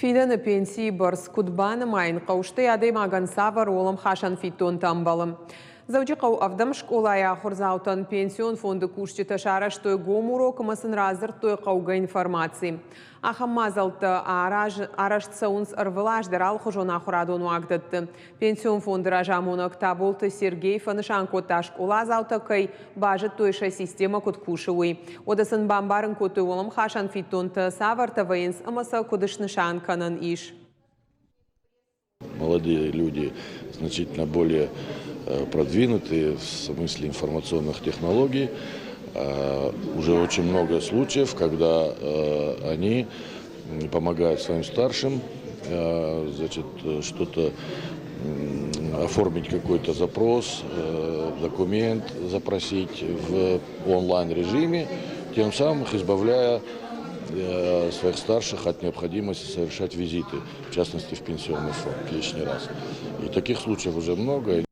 Фидӕны пенсийы бӕрц куыд банымайын хъӕуы, стӕй адӕймагӕн цавӕр уӕлӕмхасӕн фиддонтӕ ӕмбӕлы? Дзӕуджыхъӕуы ӕвдӕм скъолайы ахуырдзаутӕн пенсион фонды кусджытӕ сарӕзтой гом урок ӕмӕ сын радзырдтой хъӕугӕ информаци. Ахӕм мадзӕлттӕ арӕзт цӕуынц ӕрвылаз дӕр алыхуызон ахуырадон уагдӕтты. Пенсион фонды разамонӕг Таболты Сергей фӕнысан кодта, скъоладзаутӕ кӕй базыдтой сӕ системӕ куыд кусы, уый. Уӕдӕ сын бамбарын кодтой уӕлӕмхасӕн фиддонтӕ цавӕртӕ вӕййынц ӕмӕ сӕ куыд снысан кӕнӕн ис. Молодые люди значительно более продвинутые в смысле информационных технологий. Уже очень много случаев, когда они помогают своим старшим, значит, что-то оформить, какой-то запрос, документ запросить в онлайн-режиме, тем самым их избавляя своих старших от необходимости совершать визиты, в частности в пенсионный фонд, лишний раз. И таких случаев уже много.